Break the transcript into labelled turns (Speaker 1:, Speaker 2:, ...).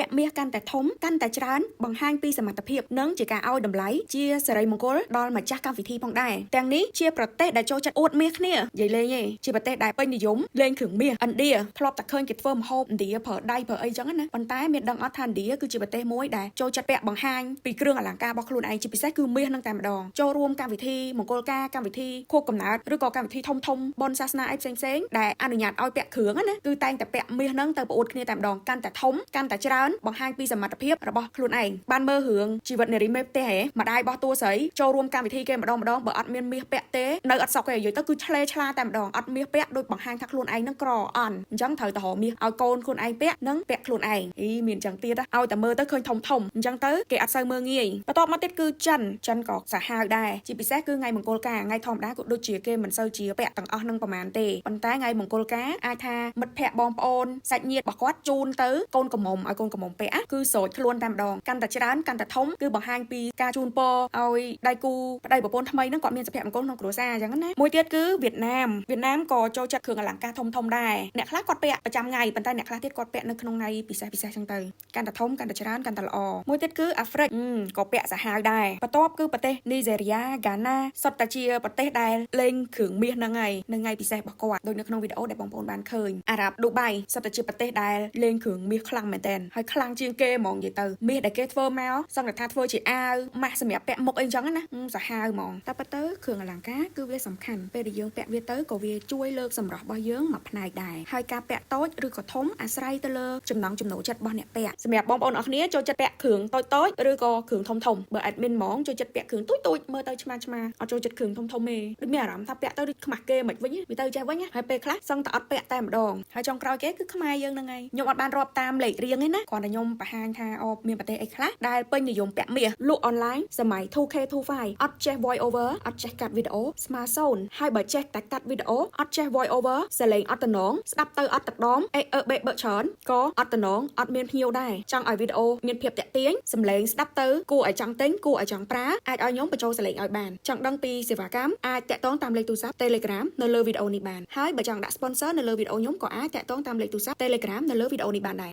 Speaker 1: ក់មាសកាន់តែធំកាន់តែច្រើនបង្ហាញពីសមត្ថភាពនិងជាការឲ្យតម្លៃជាសិរីមង្គលដល់ម្ចាស់កម្មវិធីផងដែរទាំងនេះជាប្រទេសដែលចូលចិត្តអួតមាសគ្នានិយាយលេងទេជាប្រទេសដែលពេញនិយមលេងគ្រឿងមាសឥណ្ឌាធ្លាប់តែឃើញគេធ្វើម្ហូបឥណ្ឌាប្រើដៃប្រើអីចឹងណាប៉ុន្តែមានដឹងអត់ថាឥណ្ឌាគឺជាប្រទេសមួយដែលចូលចិត្តពាក់បង្ហាញពីគ្រឿងអលង្ការរបស់ខ្លួនឯងជាពិសេសគឺមាសនឹងតែម្ដងចូលរួមកម្មវិធីមង្គលការកម្មវិធីខួបកំណើតឬក៏កម្មវិធីធំធំបុណ្យសាសនាអីផ្សេងផ្សេងៗដែលអនុញ្ញាតឲ្យពាក់គ្រឿងណាគឺតែងតែពាក់មាសនឹងទៅប្រអួតគ្នាតែម្ដងកាន់តែធំកាន់តែច្រើនបង្ហាញពីសមត្ថភាពរបស់ខ្លួនឯងបានមើលរឿងជីវិតនារីមេផ្ទះហ៎ម្ដាយរបស់តួស្រីចូលរួមកម្មវិធីគេម្ដងម្ដងបើអត់មានមាសពាក់ទេនៅអត់សុខទេនិយាយទៅគឺឆ្លេឆ្លាតែម្ដងអត់មាសពាក់ដូចបង្ហាញថាខ្លួនឯងនឹងក្រអន់អញ្ចឹងត្រូវទៅរកមាសឲ្យកូនខ្លួនឯងពាក់និងពាក់ខ្លួនឯងអីមានអញ្ចឹងទៀតឲ្យតែមើលទៅឃើញធំធំអញ្ចឹងទៅគេអត់សូវមើលងាយបន្ទាប់មកទៀតគឺចិនចិនក៏សាហាវដែរជាពិសេសគឺថ្ងៃមង្គលការថ្ងៃធម្មតាក៏ដូចជាគេមិនសូវជាពាក់ទាំងអស់នឹងប្រហែលទេប៉ុន្តែថ្ងៃមង្គលការអាចថាមិត្តភ័ក្តិបងប្អូនសាច់ញាតិរបស់គាត់ជូនទៅកូនកំមុំឲ្យកូនកំមុំពាក់គឺស្រោចខ្លួនតែម្ដងកាន់តែច្រើនកាន់តែធំគឺបង្ហាញពីការជូនពរឲ្យដៃគូប្តីប្រពន្ធថ្មីហ្នឹងគាត់មានសុភមង្គលក្នុងគ្រួសារអញ្ចឹងណាមួយទៀតគឺវៀតណាមវៀតណាមក៏ចូលចិត្តគ្រឿងអលង្ការធំធំដែរអ្នកខ្លះគាត់ពាក់ប្រចាំថ្ងៃប៉ុន្តែអ្នកខ្លះទៀតគាត់ពាក់នៅក្នុងថ្ងៃពិសេសពិសេសអញ្ចឹងទៅកាន់តែធំកាន់តែច្រើនកាន់តែល្អមួយទៀតគឺអាហ្វ្រិកក៏ពាក់សាហាវដែរបន្ទាប់គឺប្រទេសនីហ្សេរីយ៉ាហ្គាណាសុទ្ធតែជាប្រទេសដែលលេងគ្រឿងមាសហ្នឹងហើយនៅថ្ងៃពិសេសរបស់គាត់ដូចនៅក្នុងវីដេអូដែលបងប្អូនបានឃើញអារ៉ាប់ឌូបៃសុទ្ធតែជាប្រទេសដែលលេងគ្រឿងមាសខ្លាំងមែនតើហើយខ្លាំងជាងគេហ្មងនិយាយទៅមាសដែលគេធ្វើមកសឹងតែថាធ្វើជាអាវម៉ាស់សម្រាប់ពាក់មុខអីចឹងណាសាហាវហ្មងតែប៉ុន្តែគ្រឿងអលង្ការគឺវាសំខាន់ពេលដែលយើងពាក់វាទៅក៏វាជួយលើកសម្រស់របស់យើងមួយផ្នែកដែរហើយការពាក់តូចឬក៏ធំអាស្រ័យទៅលើចំណង់ចំណូលចិត្តរបស់អ្នកពាក់សម្រាប់បងប្អូនអរគ្នាចូលចិត្តពាក់គ្រឿងតូចៗឬក៏គ្រឿងធំធំបើ admin ហ្មងចូលចិត្តពាក់គ្រឿងតូចៗមើលទៅឆ្មាឆ្មាអត់ចូលចិត្តគ្រឿងធំធំទេដូចមានអារម្មណ៍ថាពាក់ទៅដូចខ្មាស់គេមិនវិញវាទៅចេះវិញហើយពេលខ្លះសឹងតែអត់ពាក់តែម្ដងហើយចុងក្រោយគេគឺខ្មែរយើងហ្នឹងហើយខ្ញុំអត់បានរាប់តាមលេខរៀងទេណាគ្រាន់តែខ្ញុំបង្ហាញថាអូមានប្រទេសអីខ្លះដែលពេញនិយមពាក់មាសលក់អនឡាញសម័យ 2K25 អត់ចេះ voice over អត់ចេះកាត់វីដេអូស្មើសូន្យហើយបើចេះតែកាត់វីដេអូអត់ចេះ voice over សលេងអត់តំណងស្ដាប់ទៅអត់ទឹកដមអេអឺបេបើច្រើនក៏អត់តំណងអត់មានភ្ញៀវដែរចង់ឲ្យវីដេអូមានភាពតាក់ទាញសំឡេងស្ដាប់ទៅគួរឲ្យចង់ទិញគួរឲ្យចង់ប្រើអាចឲ្យខ្ញុំបញ្ចូលសលេងឲ្យបានចង់ដឹងពីសេវាកម្មអាចតាក់ទងតាមលេខទូរស័ព្ទ Telegram នៅលើវីដេអូនេះបានហើយបើចង់ដាក់ sponsor នៅលើវីដេអូខ្ញុំក៏អាចតាក់ទងតាមលេខទូរស័ព្ទ Telegram នៅលើវីដេអូនេះបានដែរ។